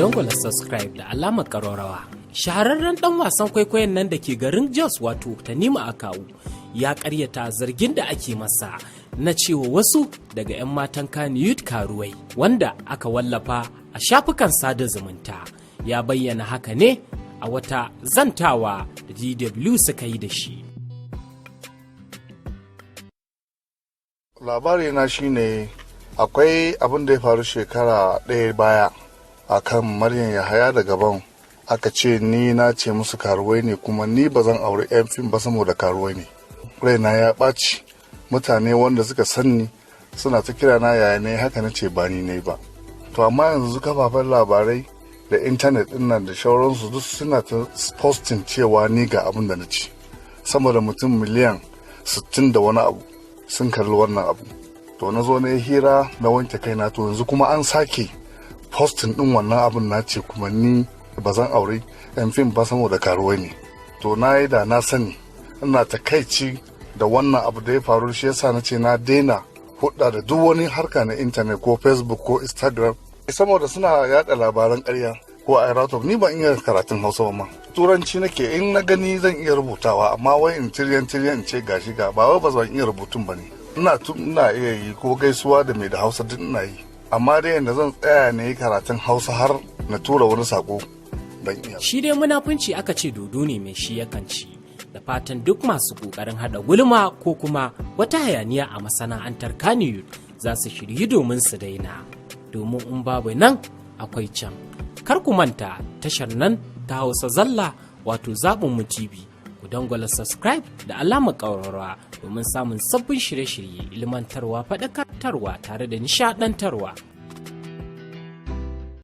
Dangwala subscribe da alamar ƙararrawa. Shahararren ɗan wasan kwaikwayon nan da ke garin Jos, wato Tanimu Akawu, ya ƙaryata zargin da ake masa na cewa wasu daga 'yan matan Kannywood karuwai, wanda aka wallafa a shafukan sada zumunta. Ya bayyana haka ne a wata zantawa da DW suka yi da shi. Labari na shine akwai abin da ya faru shekara 1 baya akan Maryam Yahaya da Gaban. Aka ce ni na ce musu karuwai ne, kuma ni ba zan auri 'yan fim ba saboda karuwai ne. Raina ya ɓaci, mutane wanda suka sanni suna ta kira na, yaya ne haka? Na ce ba ni ne ba. To amma yanzu kafafen labarai da intanet din nan da shauransu duk suna ta posting cewa ni ga abin da na ci. Sama da mutum miliyan 60 da wani abu sun kalli wannan abu. To na zo na yi hira na wanke kaina. To yanzu kuma an sake posting din wannan abin, na ce kuma ni ba zan aure yan fim ba saboda karuwai ne. To na yi da na sani, ina takaici da wannan abu da ya faru. Shi yasa na ce na daina hudda da duk wani harka na intanet, ko Facebook ko Instagram, saboda suna yada labaran karya ko a ni ban iya karatun Hausa ba ma, Turanci nake. In na gani zan iya rubutawa, amma wai in tiryan tiryan in ce gashi ga, ba wai ba zan iya rubutun ba ne. Ina iya yi, ko gaisuwa da mai da Hausa duk ina yi, amma dai yanda zan tsaya na yi karatun Hausa har na tura wani sako, ban iya. Shi dai munafunci aka ce dodo ne mai shi yakan ci. Da fatan duk masu ƙoƙarin haɗa gulma ko kuma wata hayaniya a masana'antar Kannywood za su shiryu domin su daina. Domin in babu nan akwai can. Kar ku manta tashar nan ta Hausa Zalla, wato Zaɓin Mu TV. Ku dangwala subscribe da alamar ƙararrawa domin samun sabbin shirye-shirye, ilmantarwa, faɗakarwa tare da nishaɗantarwa.